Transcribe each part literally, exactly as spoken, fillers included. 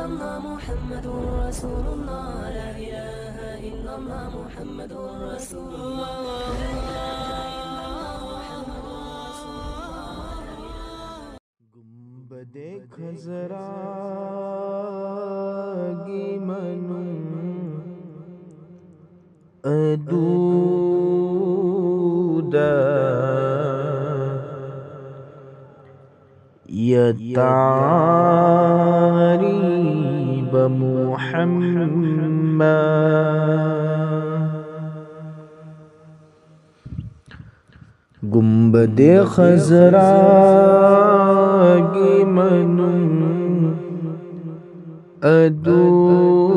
محمد رسول الله، لا إله إلا الله محمد رسول الله، لا إله إلا الله محمد رسول الله. ꯒꯨꯝꯕꯗꯦ ꯈꯖꯔꯥꯒꯤ ꯃꯅꯨꯡ ꯑꯗꯨꯗ ꯌꯥꯇꯥꯔꯤꯕ ꯃꯨꯍꯝꯃꯗ ꯒꯨꯝꯕꯗꯦ ꯈꯖꯔꯥꯒꯤ ꯃꯅꯨꯡ ꯑꯗꯨꯗ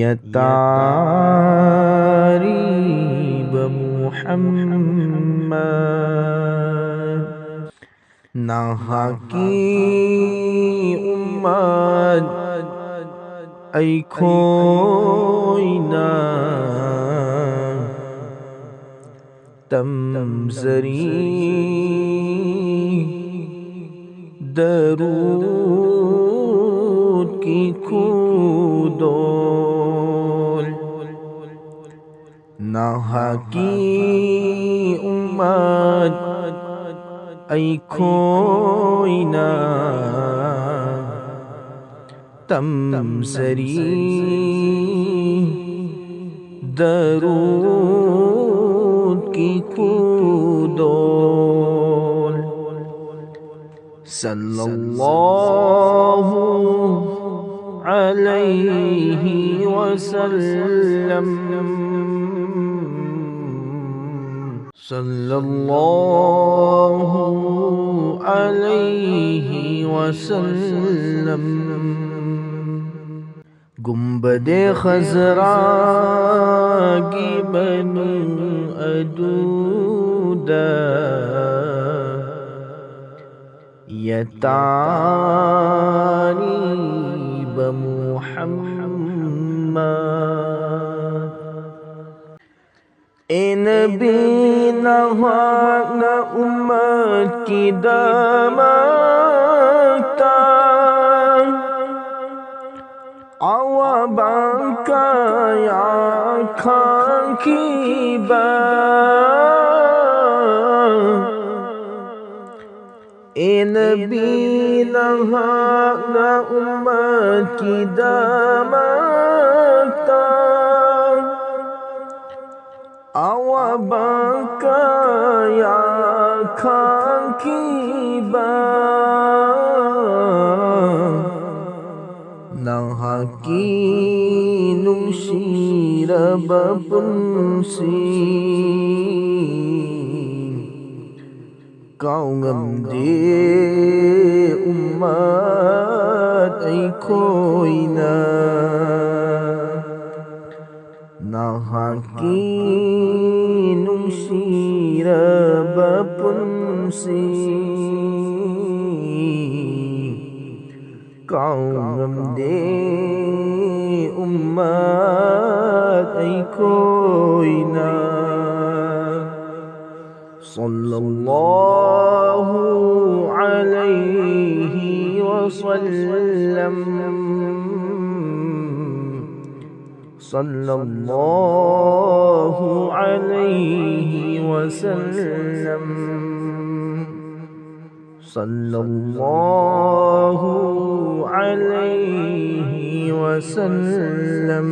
ꯌꯥꯇꯥꯔꯤꯕ ꯃꯨꯍꯝꯃꯗ ꯅꯍꯥꯛꯀꯤ ꯎꯝꯃꯠ ꯑꯩꯈꯣꯏꯅ ꯇꯝꯖꯔꯤ ꯗꯔꯨꯗꯀꯤ ꯈꯨꯗꯣꯜ꯫ ꯅꯍꯥꯛꯀꯤ ꯎꯝꯃꯠ ꯑꯩꯈꯣꯏꯅ ꯇꯝꯖꯔꯤ ꯗꯔꯨꯗꯀꯤ ꯈꯨꯗꯣꯜ꯫ صلى الله عليه وسلم. صلى الله عليه وسلم. ꯒꯨꯝꯕꯗꯦ ꯈꯖꯔꯥꯒꯤ ꯃꯅꯨꯡ ꯑꯗꯨꯗ ꯌꯥꯇꯥꯔꯤꯕ ꯃꯨꯍꯝꯃꯗ꯫ ꯑꯦ ꯅꯕꯤ, ꯅꯍꯥꯛꯅ ꯎꯝꯃꯠ ꯀꯤꯗꯃꯛꯇ ꯑꯋꯥꯕ ꯀꯌꯥ ꯈꯥꯡꯈꯤꯕ ꯑꯦ ꯅꯕꯤ, ꯅꯍꯥꯛꯅ ꯎꯝꯃꯠꯀꯤꯗꯃꯛꯇ ꯑꯋꯥꯕ ꯀꯌꯥ ꯈꯥꯡꯈꯤꯕ ꯅꯍꯥꯛꯀꯤ ꯅꯨꯡꯁꯤꯔꯕ ꯄꯨꯟꯁꯤ ꯀꯥꯎꯉꯝꯗꯦ ꯎꯝꯃꯠ ꯑꯩꯈꯣꯏꯅ꯫ ꯅꯍꯥꯛꯀꯤ ꯅꯨꯡꯁꯤꯔꯕ ꯄꯨꯟꯁꯤ ꯀꯥꯎꯉꯝꯗꯦ ꯎꯝꯃꯠ ꯑꯩꯈꯣꯏꯅ꯫ صلى الله عليه وسلم. صلى الله عليه وسلم. صلى الله عليه وسلم.